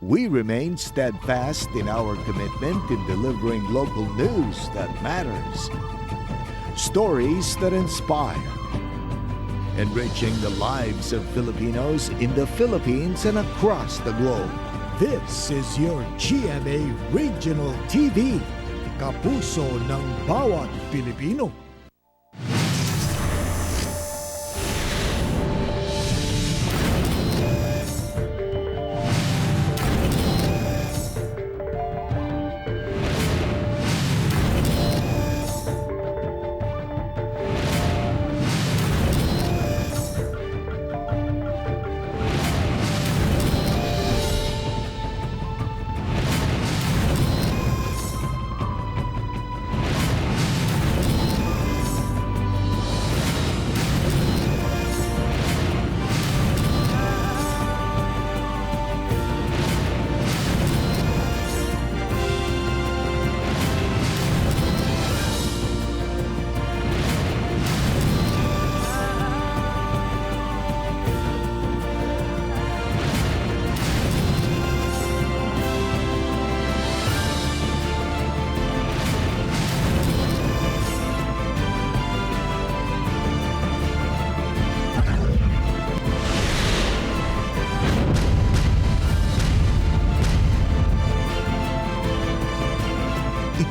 We remain steadfast in our commitment in delivering local news that matters, stories that inspire, enriching the lives of Filipinos in the Philippines and across the globe. This is your GMA Regional TV, kapuso ng bawat Pilipino.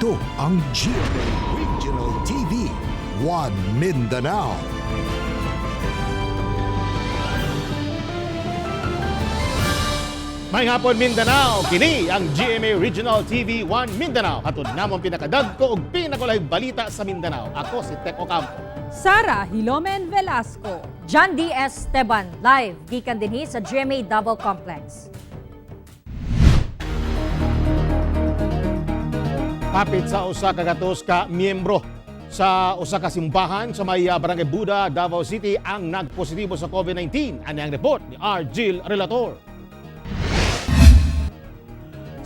Ito ang GMA Regional TV, One Mindanao. May hapon, Mindanao, kini ang GMA Regional TV 1 Mindanao. Hatod namong pinakadagko og pinakulay balita sa Mindanao. Ako si Tek Ocampo. Sara Hilomen Velasco. John D. Esteban, live, gikan dinhi sa GMA Double Complex. Kapit sa usa ka gatos ka miyembro sa usa ka simbahan sa may Barangay Buda, Davao City ang nagpositibo sa COVID-19. Ani ang report ni R. Gil Relator.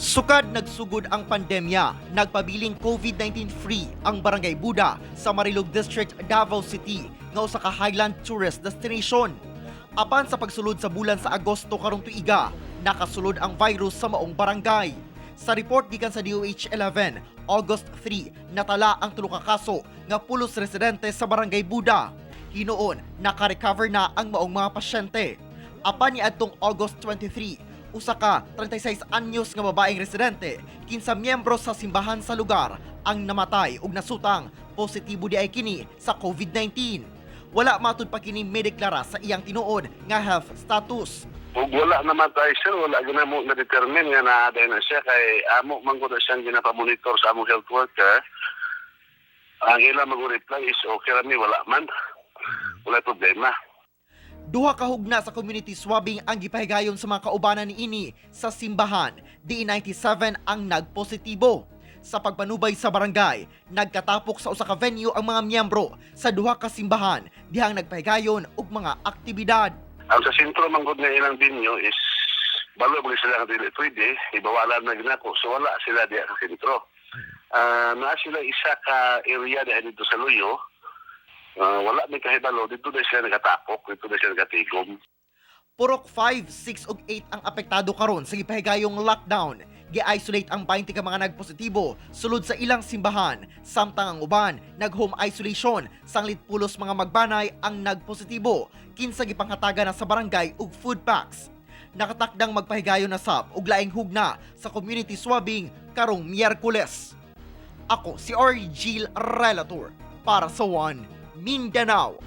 Sukad nagsugod ang pandemya, nagpabiling COVID-19 free ang Barangay Buda sa Marilog District, Davao City nga usa ka highland tourist destination. Apan sa pagsulod sa bulan sa Agosto karong tuiga, nakasulod ang virus sa maong barangay. Sa report gikan sa DOH 11, August 3, natala ang tulo ka kaso nga pulos residente sa Barangay Buda. Hinuon, naka-recover na ang maong mga pasyente. Apan niadtong August 23, usa ka 36 anyos nga babaeng residente kinsa miyembro sa simbahan sa lugar ang namatay ug nasutang positibo di ay kini sa COVID-19. Wala matud pa kini medeklara sa iyang tinuod nga health status. Ug wala naman tayo, sir, wala gina mo na-determine nga naaday na siya kay amo man gud siyang ginapamonitor sa among health worker. Ang ila mag-reply is okay rami, wala man. Wala problema. Duha ka hugna sa community swabbing ang gipahigayon sa mga kaubanan niini sa simbahan. Di 97 ang nagpositibo. Sa pagpanubay sa barangay, nagkatapok sa usa ka venue ang mga miyembro sa duha ka simbahan dihang nagpahigayon og mga aktibidad. Ang sa sentro man gud nga ilang venue is balo mo sila nga dili pwede, ibawalan na ginako. So wala sila diya sa sentro. Naa sila isa ka area diha dito sa Luyo. Wala may kahibalo dito na sila nagkatapok, dito na sila nagatigom. Purok 5, 6 ug 8 ang apektado karon sa gipahigayong lockdown. Gi-isolate ang 20 ka mga nagpositibo sulod sa ilang simbahan, samtang ang uban nag-home isolation sanglit pulos mga magbanay ang nagpositibo kinsa gipanghatagan na sa barangay og food packs. Nakatakdang magpahigayon na sab og laing hugna sa community swabbing karong Miyerkules. Ako si Orgil Relator para sa One Mindanao.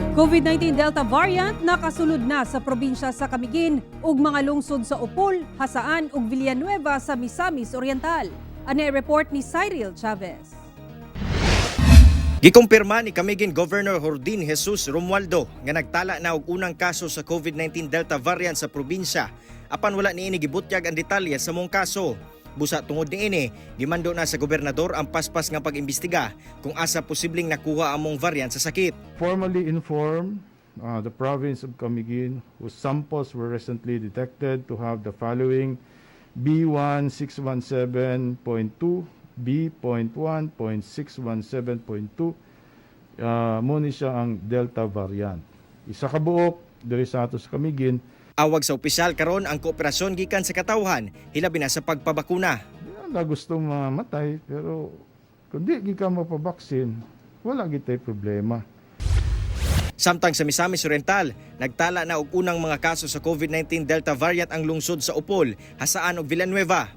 COVID-19 Delta variant nakasulod na sa probinsya sa Camiguin ug mga lungsod sa Opol, Hasaan ug Villanueva sa Misamis Oriental. Ani report ni Cyril Chavez. Gikumpirma ni Camiguin Governor Jordin Jesus Romualdo nga nagtala na og unang kaso sa COVID-19 Delta variant sa probinsya. Apan wala niini gibutyag ang detalye sa mong kaso. Busa tungod niini, gimando na sa gobernador ang paspas nga pag-imbestiga kung asa posibleng nakuha ang mong variant sa sakit. Formally inform the province of Camiguin whose samples were recently detected to have the following B1617.2, B.1.617.2, mo ni siya ang Delta variant. Isa ka buok diri sa ato sa Camiguin. Awag sa opisyal karon ang kooperasyon gikan sa katawhan, hilabi na sa pagpabakuna. Di na gusto mamatay, pero kung di gid ka mapabaksin, wala gitay problema. Samtang sa Misamis Oriental, nagtala na og unang mga kaso sa COVID-19 Delta variant ang lungsod sa Opol, Jasaan ug Villanueva.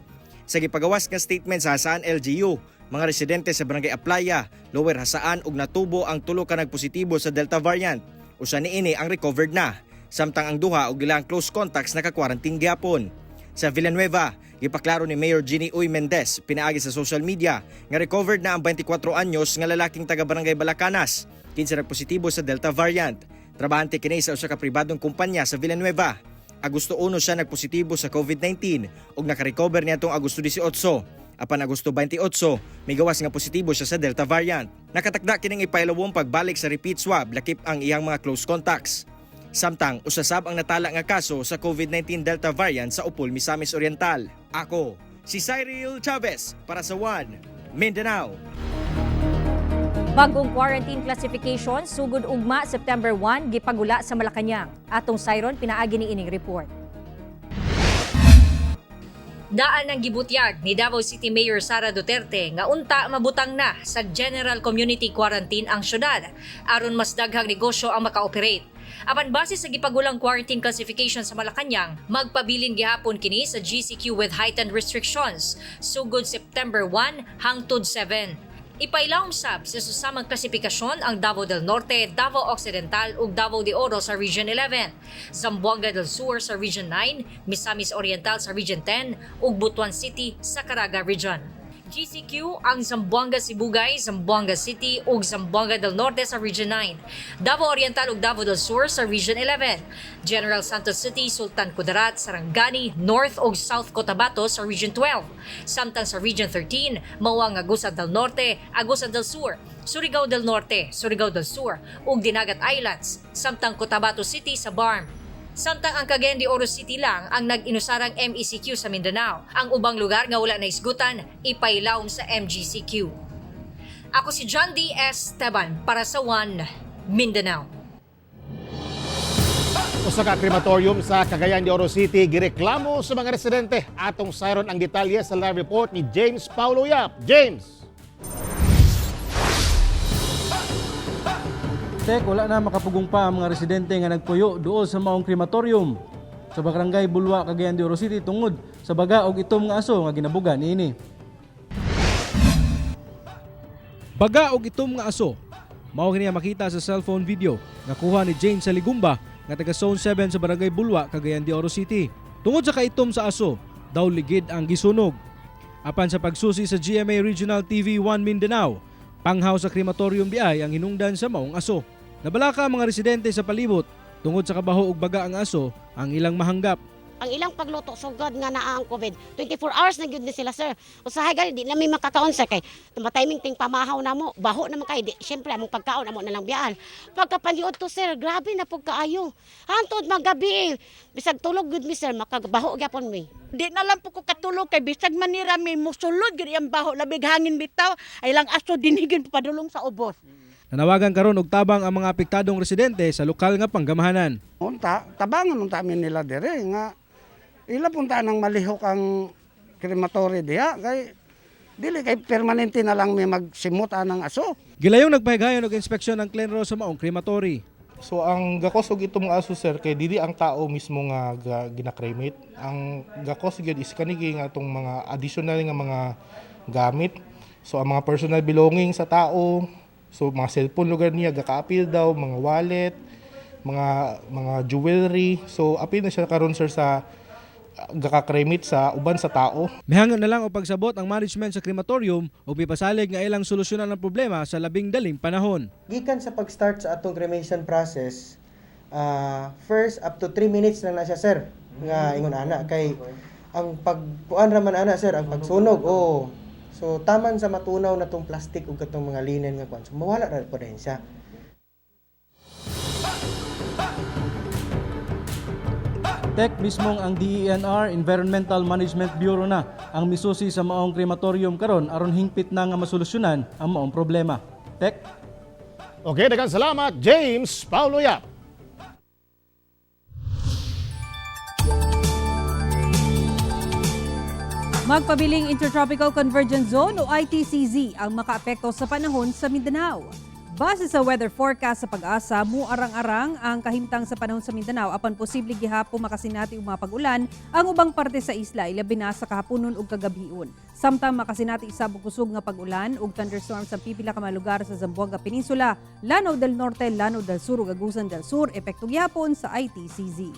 Sa gipagawas nga statement sa Jasaan LGU, mga residente sa Barangay Aplaya, Lower Jasaan ug Natubo ang tulo ka nagpositibo sa Delta variant. Usa niini ang recovered na, samtang ang duha og ilang close contacts naka-quarantine gyapon. Sa Villanueva, gipaklaro ni Mayor Ginny Uy Mendez pinaagi sa social media nga recovered na ang 24 anyos nga lalaking taga Barangay Balacanas kinsa nagpositibo sa Delta variant. Trabahante kini sa usa ka pribadong kumpanya sa Villanueva. Agosto 1 siya nagpositibo sa COVID-19 ug nakarecover niadtong Agosto 18. Apan Agosto 28, migawas nga positibo siya sa Delta variant. Nakatakda kining ipailawong pagbalik sa repeat swab lakip ang iyang mga close contacts. Samtang usasab ang natala nga kaso sa COVID-19 Delta variant sa Upol, Misamis Oriental. Ako, si Cyril Chavez para sa One Mindanao. Bagong quarantine classification sugod ugma September 1 gipagula sa Malacañang. Atong Siron pinaagi ni ining report. Daan ang gibutyag ni Davao City Mayor Sara Duterte nga unta mabutang na sa General Community Quarantine ang syudad aron mas daghang negosyo ang makaoperate. Apan base sa gipagulang quarantine classification sa Malacañang, magpabilin gihapon kini sa GCQ with heightened restrictions sugod September 1 hangtod 7. Ipailawom sab sa susamang klasifikasyon ang Davao del Norte, Davao Occidental ug Davao de Oro sa Region 11, Zamboanga del Sur sa Region 9, Misamis Oriental sa Region 10 ug Butuan City sa Caraga Region. GCQ ang Zamboanga Sibugay, Zamboanga City ug Zamboanga del Norte sa Region 9, Davao Oriental ug Davao del Sur sa Region 11, General Santos City, Sultan Kudarat, Sarangani, North ug South Cotabato sa Region 12. Samtang sa Region 13, mao ang Agusan del Norte, Agusan del Sur, Surigao del Norte, Surigao del Sur ug Dinagat Islands, samtang Cotabato City sa BARMM. Samtang ang Cagayan de Oro City lang ang nag-inusarang MECQ sa Mindanao. Ang ubang lugar nga wala na isgutan, ipailawom sa MGCQ. Ako si John D. S. Teban para sa One Mindanao. Usa ka crematorium sa Cagayan de Oro City gireklamo sa mga residente. Atong sayron ang detalye sa live report ni James Paulo Yap. James! Tek, wala na makapugong pa ang mga residente nga nagpuyo duol sa maong krematorium sa Barangay Bulwa, Cagayan de Oro City tungod sa baga og itom nga aso nga ginabuga niini. Baga og itom nga aso. Mao kini ang makita sa cellphone video nga kuha ni Jane Saligumba nga taga Zone 7 sa Barangay Bulwa, Cagayan de Oro City. Tungod sa kaitom sa aso, daw ligid ang gisunog. Apan sa pagsusi sa GMA Regional TV 1 Mindanao, panghaw sa krematorium diay ang hinungdan sa maong aso. Nabalaka ang mga residente sa palibot tungod sa kabaho ug baga ang aso ang ilang mahanggap. Ang ilang pagluto sugod nga naa ang COVID, 24 hours na gyud ni sila, sir. Usahay gani di na mi makakaon, sir, kay matiming ting pamahaw na mo, baho naman kay di syempre among pagkaon amo na lang biyaan. Pagkapaniod to, sir, grabe na pug kaayo. Hantod magabi, bisag tulog gyud mi, sir, makabaho gyapon mi. Di na lang po ko katulog kay bisag manira mi musulod gyud ang baho, labig hangin bitaw ay lang aso dinigin padulong sa ubos. Nanawagan karon og tabang ang mga apektadong residente sa lokal nga panggamahanan. Unta, tabangan unta amin nila dire nga ila punta nang malihok ang crematory diha kay dili kay permanente na lang may magsimot anang aso. Gilayong nagpahigayon og inspeksyon ang Clenro sa maong crematory. So ang gakos og itong aso, sir, kay dili ang tao mismo nga gina-cremate. Ang gakos gyud is kanigi nga atong mga additional nga mga gamit. So ang mga personal belongings sa tao, so mga cellphone lugar niya gakaapil daw, mga wallet, mga jewelry. So apil na siya karon, sir, sa gaka-cremate sa uban sa tao. Mihangyo na lang og pagsabot ang management sa crematorium ug mipasalig nga ilang solusyonan ang problema sa labing daling panahon. Gikan sa pag-start sa atong cremation process, first up to 3 minutes lang na siya, sir, nga ingon ana kay ang pagkuan ra man ana, sir, ang pagsunog, oh. So taman sa matunaw na tong plastic ug katong mga linen nga kuan. So mawala ra po din siya. Tek mismong ang DENR Environmental Management Bureau na ang misusi sa maong crematorium karon aron hingpit na nga masolusyonan ang maong problema. Tek. Okay, daghang salamat James Paulo Yap. Magpabiling Intertropical Convergence Zone o ITCZ ang makaapekto sa panahon sa Mindanao. Base sa weather forecast sa Pag-asa, muarang-arang ang kahimtang sa panahon sa Mindanao apan posible gihapon makasinati og mga pag-ulan ang ubang parte sa isla, ilabi na sa kahaponon ug kagabhion. Samtang makasinati isab og kusog nga pag-ulan ug thunderstorms sa pipila ka mga lugar sa Zamboanga Peninsula, Lanao del Norte, Lanao del Sur ug Agusan del Sur, epekto gihapon sa ITCZ.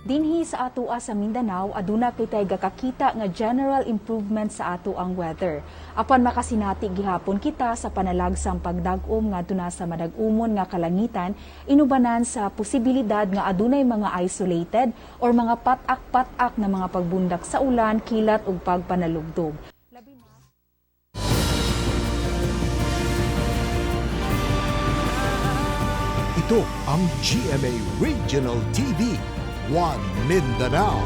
Dinhi sa atoa sa Mindanao, aduna kitay gakakita nga general improvement sa ato ang weather. Apan makasinati gihapon kita sa panalagsang pagdag-om ngadto na sa madag-umon nga kalangitan, inubanan sa posibilidad nga adunay mga isolated or mga pat-ak-pat-ak na mga pagbundak sa ulan, kilat ug pagpanalugdog. Ito ang GMA Regional TV, One Mindanao.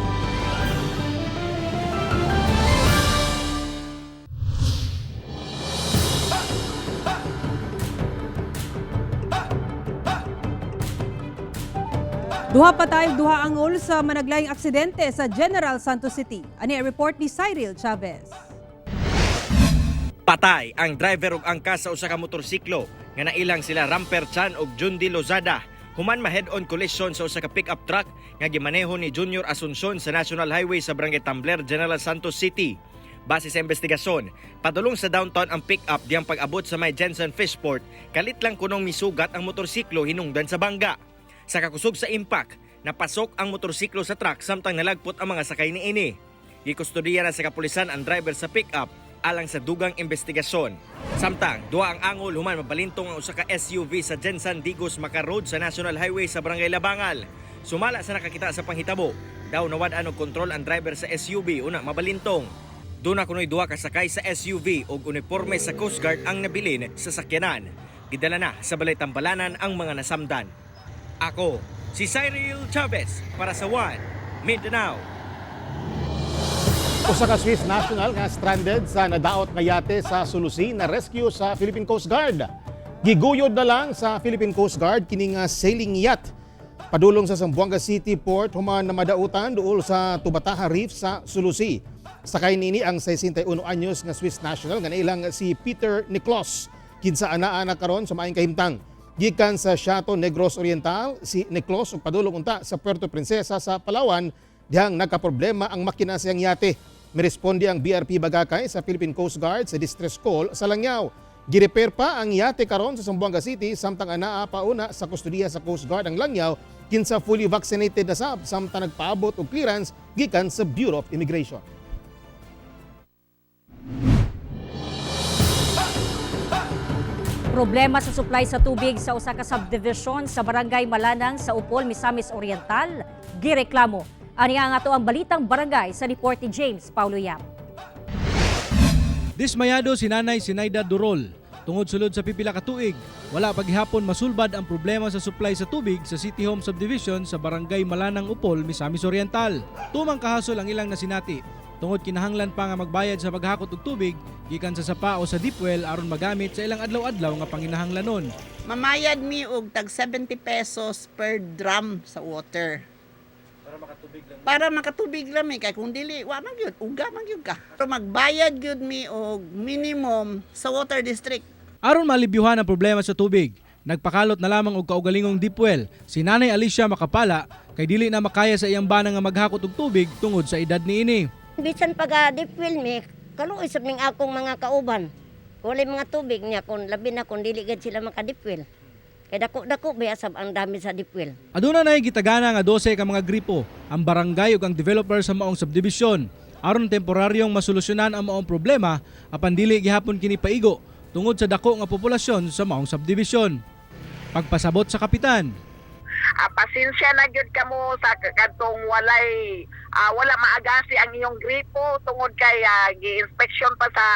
Duha patay, duha angol sa managlayng aksidente sa General Santos City. Ani ang report ni Cyril Chavez. Patay ang driver ug angkas sa usa ka motorsiklo nga nailang sila Ramper Chan ug Jundi Lozada human ma head-on collision sa usa ka pick-up truck nga gimaneho ni Junior Asuncion sa National Highway sa Barangay Tambler, General Santos City. Base sa investigasyon, padulong sa downtown ang pick-up diyang pag-abot sa may Jensen Fishport, kalit lang kunong misugat ang motorsiklo hinungdan sa bangga. Sa kakusog sa impact, napasok ang motorsiklo sa truck samtang nalagpot ang mga sakay niini. Gikustodiya na sa kapulisan ang driver sa pick-up alang sa dugang investigasyon. Samtang, duha ang angol human mabalintong ang usa ka SUV sa Jensan Digos Maca Road sa National Highway sa Barangay Labangal. Sumala sa nakakita sa panghitabo, daw nawad-an og kontrol ang driver sa SUV una mabalintong. Duna kunoy duha ka sakay sa SUV og uniporme sa Coast Guard ang nabilin sa sakyanan. Gidala na sa balay tambalanan ang mga nasamdan. Ako, si Cyril Chavez para sa One Mindanao. Usa ka Swiss national nga stranded sa nadaot nga yate sa Sulu Sea na rescue sa Philippine Coast Guard. Giguyod na lang sa Philippine Coast Guard kini nga sailing yacht padulong sa Zamboanga City Port human na madautan duol sa Tubataha Reef sa Sulu Sea. Sakay nini ang 61 anyos nga Swiss national nga nailang si Peter Niklos, kinsa anaa na karon sa maayong kahimtang. Gikan sa Siaton, Negros Oriental, si Niklos ug padulong unta sa Puerto Princesa sa Palawan dihang nagkaproblema ang makina sa iyang yate. Miresponde ang BRP Bagacay sa Philippine Coast Guard sa distress call sa Langyaw. Girepair pa ang yate karon sa Zamboanga City samtang anaa pauna sa kustodiya sa Coast Guard ang Langyaw, kinsa fully vaccinated na sab samtang nagpaabot og clearance gikan sa Bureau of Immigration. Problema sa supply sa tubig sa usa ka subdivision sa Barangay Malanang sa Upol, Misamis Oriental, gireklamo. Ani ang ato ang balitang barangay sa report ni James Paulo Yap. Dismayado si Nanay Sinaida Durol. Tungod sulod sa pipila ka tuig, wala paghihapon masulbad ang problema sa supply sa tubig sa City Home Subdivision sa Barangay Malanang Upol, Misamis Oriental. Tumang kahasol ang ilang nasinati. Tungod kinahanglan pa nga magbayad sa paghakot og tubig gikan sa sapa o sa deep well aron magamit sa ilang adlaw-adlaw nga panginahanglanon. Mamayad mi og tag 70 pesos per drum sa water. Para makatubig lang. Para makatubig lang mi kay kung dili wa man gyud, uga man gyud ka. Pero magbayad gyud mi og minimum sa water district. Aron malibyuhan ang problema sa tubig, nagpakalot na lamang og kaugalingong deep well si Nanay Alicia Makapala kay dili na makaya sa iyang bana nga maghakot og tubig tungod sa edad niini. Bisan pag deep well mi, kaluoy sab ning akong mga kauban. Walay mga tubig niya kung labi na kung dili gid sila maka deep well. Kay dako-dako ba sab ang dami sa deep well. Aduna nay gitagana nga 12 ka mga gripo ang barangay ug ang developer sa maong subdivision aron temporaryong masolusyonan ang maong problema, apan dili gihapon kini paigo tungod sa dako nga populasyon sa maong subdivision. Pagpasabot sa kapitan, Pasensya na gyud kamo sa kadtong walay wala maagasi ang iyong gripo tungod kay gi-inspection pa sa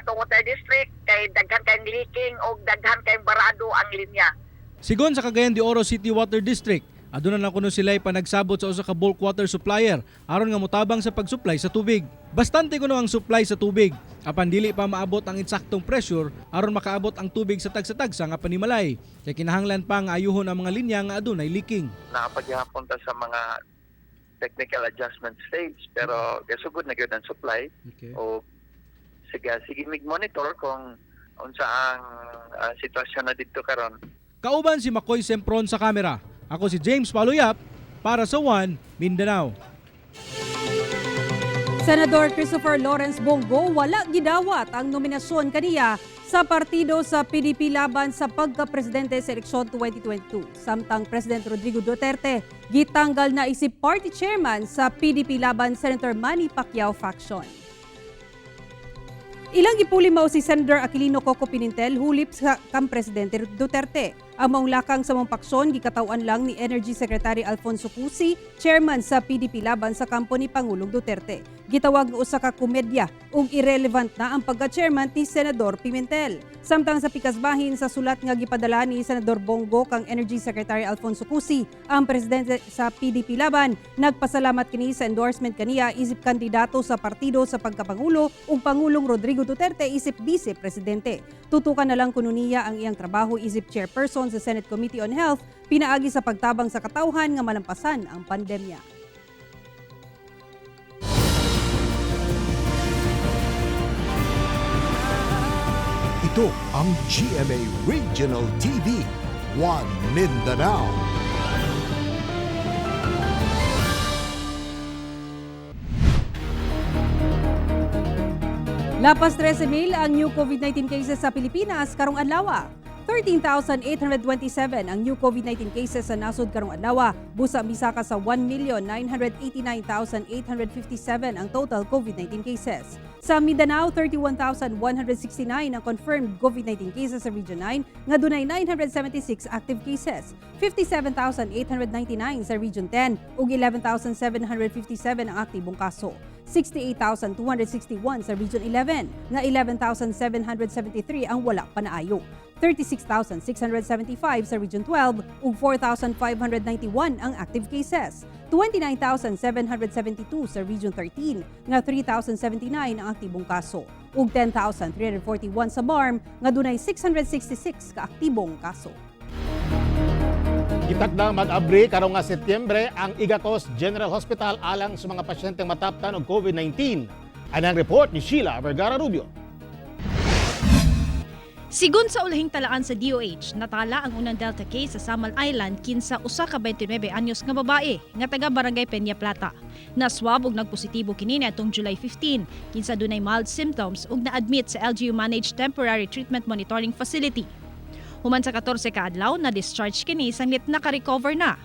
atong water district kay daghan kay leaking og daghan kay barado ang linya. Sigon sa Cagayan de Oro City Water District, aduna na kuno sila'y panagsabot sa usa ka bulk water supplier aron nga motabang sa pag-supply sa tubig. Bastante kuno ang supply sa tubig, apan dili pa maabot ang insaktong pressure aron makaabot ang tubig sa tagsa-tagsa nga panimalay. Kay kinahanglan pa nga ayuhon ang mga linya nga adunay leaking. Nakapaghapon ta sa mga technical adjustment stage, pero gasugod na gyud ang supply. O sige, sige mig monitor kung unsa ang sitwasyon na didto karon. Kauban si Makoy Sempron sa kamera. Ako si James Paluyap para sa One Mindanao. Senador Christopher Lawrence Bong Go, wala gidawat ang nominasyon kaniya sa partido sa PDP Laban sa pagka-presidente sa eleksyon 2022. Samtang President Rodrigo Duterte gitanggal na isip party chairman sa PDP Laban Senator Manny Pacquiao faction. Ilang gipuli mao si Senator Aquilino Coco Pimentel hulip sa kang Presidente Duterte. Ang maong lakang sa maong paksyon gikataw-an lang ni Energy Secretary Alfonso Cusi, chairman sa PDP Laban sa kampo ni Pangulong Duterte. Gitawag nga usa ka komedya ug irrelevant na ang pagka-chairman ni Senador Pimentel. Samtang sa pikasbahin sa sulat nga gipadala ni Senador Bong Go kang Energy Secretary Alfonso Cusi, ang presidente sa PDP Laban nagpasalamat kini sa endorsement kaniya isip kandidato sa partido sa pagkapangulo ug Pangulong Rodrigo Duterte isip vice presidente. Tutukan na lang kuno niya ang iyang trabaho isip chairperson sa Senate Committee on Health pinaagi sa pagtabang sa katawhan nga malampasan ang pandemya. Ito ang GMA Regional TV, One Mindanao. Lapas 13,000 ang new COVID-19 cases sa Pilipinas karong adlaw. 13,827 ang new COVID-19 cases sa nasod karong adlaw. Busa misaka sa 1,989,857 ang total COVID-19 cases. Sa Mindanao, 31,169 ang confirmed COVID-19 cases sa Region 9 nga dunay 976 active cases. 57,899 sa Region 10 ug 11,757 ang aktibong kaso. 68,261 sa Region 11 nga 11,773 ang wala pa naayo. 36,675 sa Region 12 ug 4,591 ang active cases. 29,772 sa Region 13 nga 3,079 ang aktibong kaso ug 10,341 sa BARMM nga dunay 666 ka aktibong kaso. Gitakdang mag-abri karong nga Setyembre ang IGACOS General Hospital alang sa mga pasyenteng mataptan og COVID-19. Anang report ni Sheila Vergara Rubio. Sigun sa ulahing talaan sa DOH, natala ang unang Delta case sa Samal Island kinsa usa ka 29 anyos nga babae nga taga Barangay Peña Plata. Na-swab ug nagpositibo kini niadtong July 15 kinsa dunay mild symptoms ug na-admit sa LGU managed temporary treatment monitoring facility. Human sa 14 ka adlaw na discharge kini sanglit naka-recover na.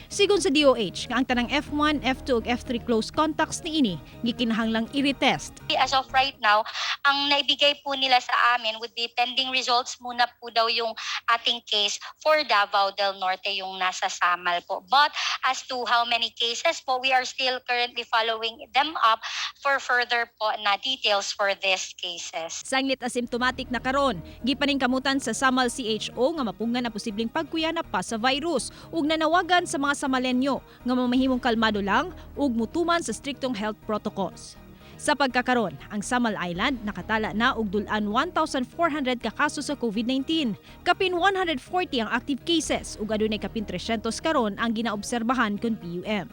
Sigon sa DOH nga ang tanang F1, F2 ug F3 close contacts niini gikinahanglang i-retest. As of right now, ang naibigay po nila sa amin would be pending results muna po daw yung ating case for Davao del Norte, yung nasa Samal po. But as to how many cases po, we are still currently following them up for further po na details for these cases. Sanglit asymptomatic na karon, gipaningkamutan sa Samal CHO nga mapungan na posibleng pagkuyanap pa sa virus ug nanawagan sa mga Samalenyo nga mamahimong kalmado lang ug mutuman sa striktong health protocols. Sa pagkakaron, ang Samal Island nakatala na og dul-an 1,400 ka kaso sa COVID-19. Kapin 140 ang active cases ug adunay kapin 300 karon ang ginaobserbahan kon PUM.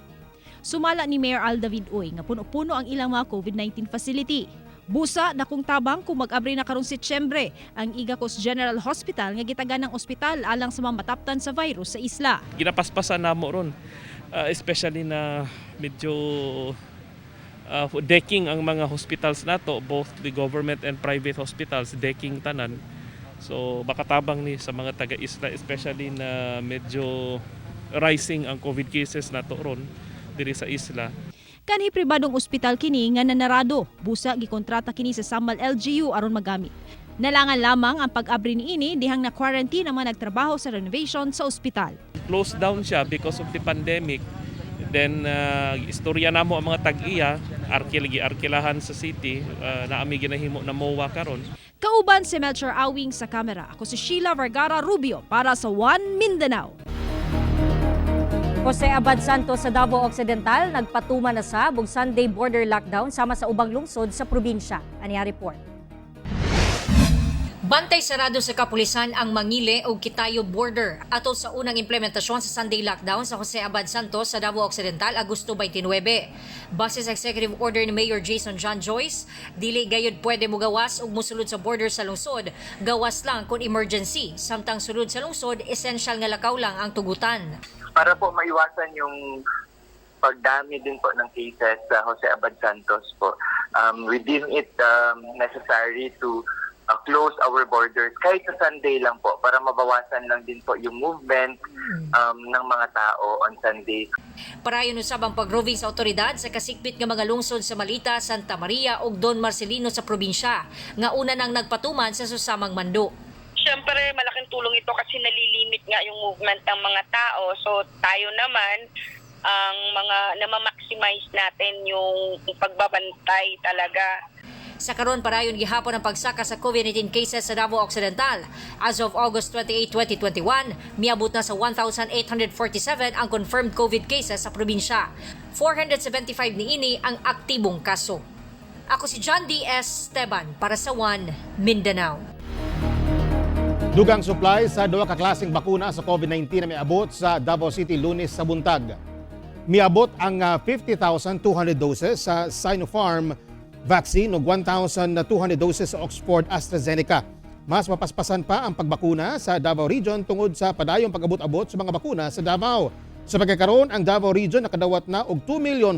Sumala ni Mayor Al David Uy nga puno-puno ang ilang mga COVID-19 facility. Busa dakong tabang kung mag-abri na karong Setyembre ang IGACOS General Hospital nga gitagan ng ospital alang sa mga mataptan sa virus sa isla. Ginapaspasan namo ron, especially na medyo decking ang mga hospitals nato, both the government and private hospitals, decking tanan. So makatabang ni sa mga taga-isla, especially na medyo rising ang COVID cases nato ron diri sa isla. Kanhi pribadong ospital kini nga nanarado, busa gikontrata kini sa Samal LGU aron magamit. Nalangan lamang ang pag-abri niini dihang na quarantine ang mga nagtrabaho sa renovation sa ospital. Closed down siya because of the pandemic. Then istorya namo ang mga tag-iya, arkil giarkilahan sa city, naami ginahimo na MOA karon. Kauban si Melchor Awing sa kamera. Ako si Sheila Vergara Rubio para sa One Mindanao. Jose Abad Santos sa Davao Occidental nagpatuman na sa ug Sunday border lockdown sama sa ubang lungsod sa probinsya. Ani report. Bantay sarado sa kapulisan ang Mangili ug Kitayo border atol sa unang implementasyon sa Sunday lockdown sa Jose Abad Santos sa Davao Occidental Agosto 29. Base sa executive order ni Mayor Jason John Joyce, dili gayud pwede mugawas ug musulod sa border sa lungsod, gawas lang kung emergency, samtang sulod sa lungsod essential nga lakaw lang ang tugutan. Para po maiwasan yung pagdami din po ng cases sa Jose Abad Santos po, we deem it necessary to close our borders kahit sa Sunday lang po para mabawasan lang din po yung movement ng mga tao on Sunday. Parayon usab ang pag-roving sa otoridad sa kasikbit nga mga lungsod sa Malita, Santa Maria ug Don Marcelino sa probinsya nga una nang nagpatuman sa susamang mando. Siyempre, malaking tulong ito kasi nalilimit nga yung movement ng mga tao. So, tayo naman, ang mga namamaximize natin yung pagbabantay talaga. Sa karon parayon gihapon ang pagsaka sa COVID-19 cases sa Davao Occidental. As of August 28, 2021, miabot na sa 1,847 ang confirmed COVID cases sa probinsya. 475 niini ang aktibong kaso. Ako si John D. S. Esteban para sa One Mindanao. Dugang supply sa duha ka klaseng bakuna sa COVID-19 na miabot sa Davao City Lunes sa buntag. Miabot ang 50,200 doses sa Sinopharm vaccine ug 1,200 doses sa Oxford AstraZeneca. Mas mapaspasan pa ang pagbakuna sa Davao Region tungod sa padayong pag-abot-abot sa mga bakuna sa Davao. Sa pagkakaroon, ang Davao Region nakadawat na og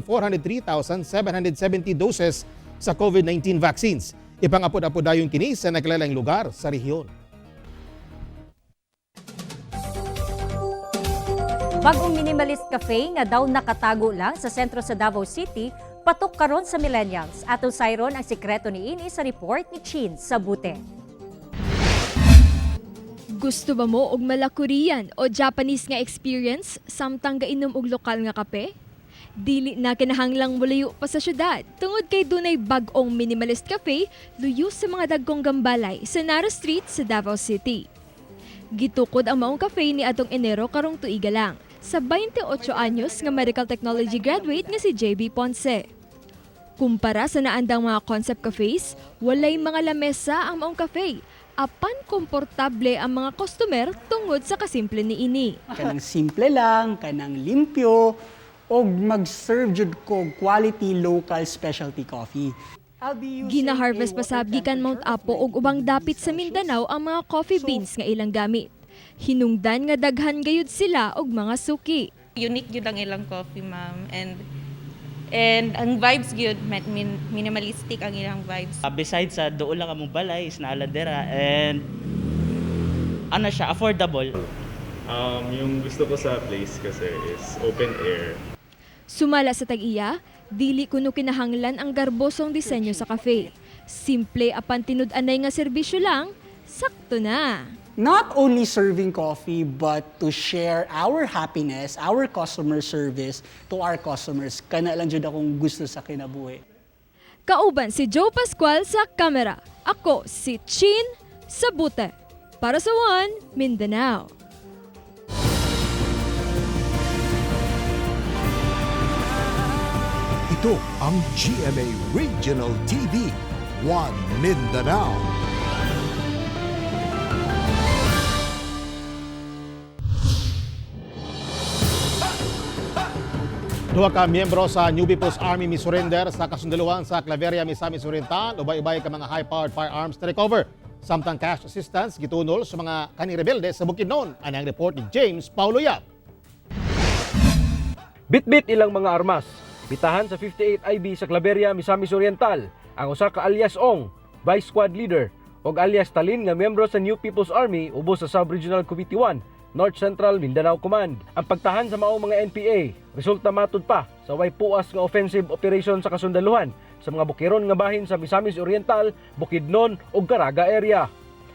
2,403,770 doses sa COVID-19 vaccines. Ipangapod-apod dayon kini sa nagkalalang lugar sa rehiyon. Bagong minimalist cafe nga daw nakatago lang sa sentro sa Davao City, patok karon sa millennials. Atong sayron ang sikreto niini sa report ni Chin Sabute. Gusto ba mo og mala Korean o Japanese nga experience samtang gainom og lokal nga kape? Dili na kinahanglang mulayo pa sa syudad tungod kay dunay bag-ong minimalist cafe luyo sa mga dagkong gambalay sa Nara Street sa Davao City. Gitukod ang maong cafe ni atong Enero karong tuiga lang sa 28 anyos nga medical technology graduate nga si JB Ponce. Kumpara sa naandang mga concept cafes, walay mga lamesa ang maong cafe. Apan komportable ang mga customer tungod sa kasimple niini. Kanang simple lang, kanang limpyo, og mag-serve jud ko quality local specialty coffee. Gina-harvest pa sab gikan Mount Apo ug ubang dapit sa Mindanao ang mga coffee beans nga ilang gamit. Hinungdan nga daghan gayud sila og mga suki. Unique gyud ang ilang coffee, ma'am. And ang vibes gyud, minimalistic ang ilang vibes. Besides sa doon lang among balay is naa dira and ano siya, affordable. Yung gusto ko sa place kasi is open air. Sumala sa tag-iya, dili kuno kinahanglan ang garbosong disenyo sa cafe. Simple apan tinud-anay nga serbisyo lang, sakto na. Not only serving coffee, but to share our happiness, our customer service to our customers. Kana lang jud akong gusto sa kinabuhi. Kauban si Joe Pascual sa kamera. Ako si Chin Sabute. Para sa One, Mindanao. Ito ang GMA Regional TV, One Mindanao. Duha ka miyembro sa New People's Army misurrender sa kasundaluhan sa Claveria, Misamis Oriental, ubay-ubay ka mga high-powered firearms na recover. Samtang cash assistance gitunol sa mga kani-rebelde sa Bukidnon. Anang report ni James Paulo Yap. Bitbit ilang mga armas. Bitahan sa 58 IB sa Claveria, Misamis Oriental, ang usa ka alias Ong, Vice Squad Leader, ug alias Talin nga miyembro sa New People's Army ubos sa Sub-Regional Committee 1, North Central Mindanao Command. Ang pagtahan sa maong mga NPA, resulta matud pa sa way puas nga offensive operation sa kasundaluhan sa mga bukiron nga bahin sa Misamis Oriental, Bukidnon ug Caraga area.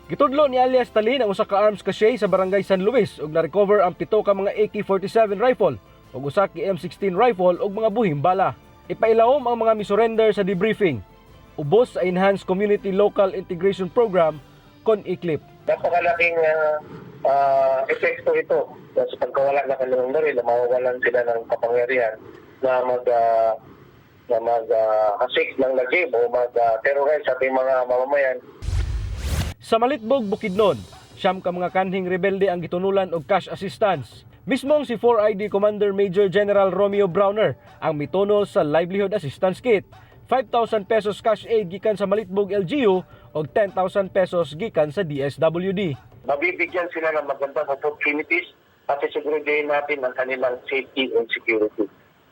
Gitudlo ni alias Talin ang usa ka arms cache sa barangay San Luis ug na-recover ang pito ka mga AK-47 rifle ug usa ka M16 rifle ug mga buhing bala. Ipailawom ang mga misurrender sa debriefing. Ubos sa Enhanced Community Local Integration Program kon ICLIP. Napakalaking epekto ito sa pagkawala ng kanilang baril, na mawawalan sila ng kapangyarihan na mag hasik ng lagim o mag-terrorize sa ating mga mamamayan. Sa Malitbog, Bukidnon, 9 ka mga kanhing rebelde ang gitunulan og cash assistance. Mismong si 4ID Commander Major General Romeo Brawner ang mitunol sa Livelihood Assistance Kit. 5,000 pesos cash aid gikan sa Malitbog LGU og 10,000 pesos gikan sa DSWD. Mabibigyan sila ng magandang opportunities at siguraduhin natin ang kanilang safety and security.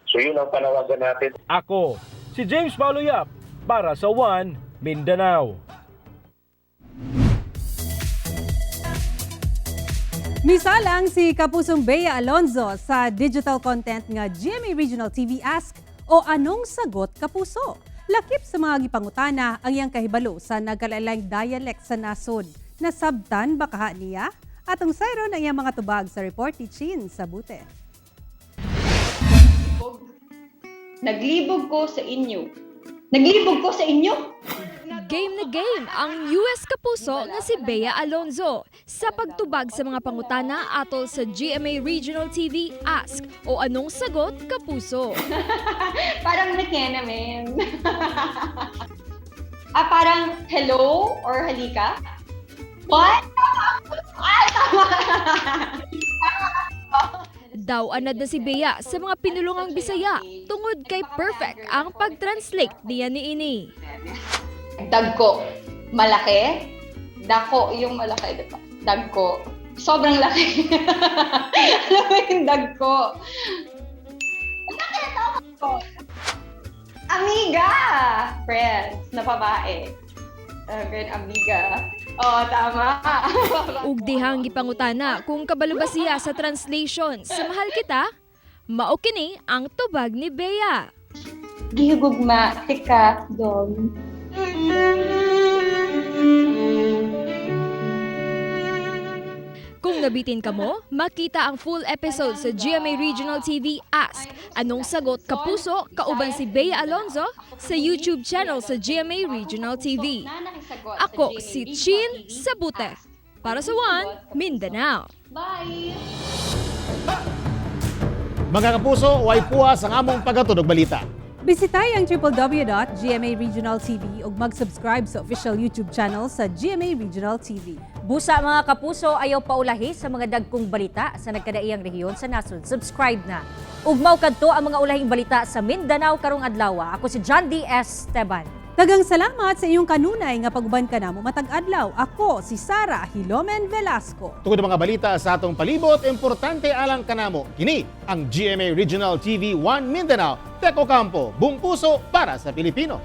So yun ang panawagan natin. Ako, si James Paulo Yap para sa One Mindanao. Misalang si Kapusong Bea Alonzo sa digital content nga GMA Regional TV Ask o Anong Sagot Kapuso? Lakip sa mga gipangutana ang iyang kahibalo sa nagkalain-laing dialect sa nasod. Nasabtan ba kaha niya? Atong sayron ang iyang mga tubag sa report ni Chin Sabute. Naglibog ko sa inyo. Naglibog ko sa inyo? Game na game ang US Kapuso nga si Bea Alonzo sa pagtubag sa mga pangutana atol sa GMA Regional TV Ask o Anong Sagot Kapuso. Parang nakena, men. Parang hello or halika? What? Ah, tama! Daw anad na si Bea sa mga pinulungang Bisaya tungod kay perfect ang pag-translate niya niini. Dagko. Malaki. Dako yung malaki, di ba? Dagko. Sobrang laki. Alam mo yung dagko? Laki, tama ko. Amiga! Friends, na babae. Girl, amiga. Oo, tama. Ug dihang gipangutana kung kabalo ba siya sa translation sa Mahal Kita, mao kini ang tubag ni Bea. Gihugugma, tika, dom. Kung nabitin ka mo, makita ang full episode sa GMA Regional TV Ask. Anong Sagot Kapuso? Kauban si Bea Alonzo sa YouTube channel sa GMA Regional TV. Ako si Chin Sabute. Para sa One, Mindanao. Bye! Mga kapuso, way puwas ang among paghatod og balita. Bisitay ang www.gmaregionaltv ug mag-subscribe sa official YouTube channel sa GMA Regional TV. Busa mga kapuso, ayaw paulahi sa mga dagkong balita sa nagkadaiyang rehiyon sa nasod. Subscribe na. Ugmaw kadto ang mga ulahing balita sa Mindanao karong adlaw. Ako si John D. S. Esteban. Daghang salamat sa inyong kanunay nga pag-uban kanamo matag adlaw. Ako si Sara Hilomen Velasco. Tungod ang mga balita sa atong palibot, importante alang kanamo. Kini ang GMA Regional TV 1 Mindanao. Teko Campo, buong puso para sa Pilipino.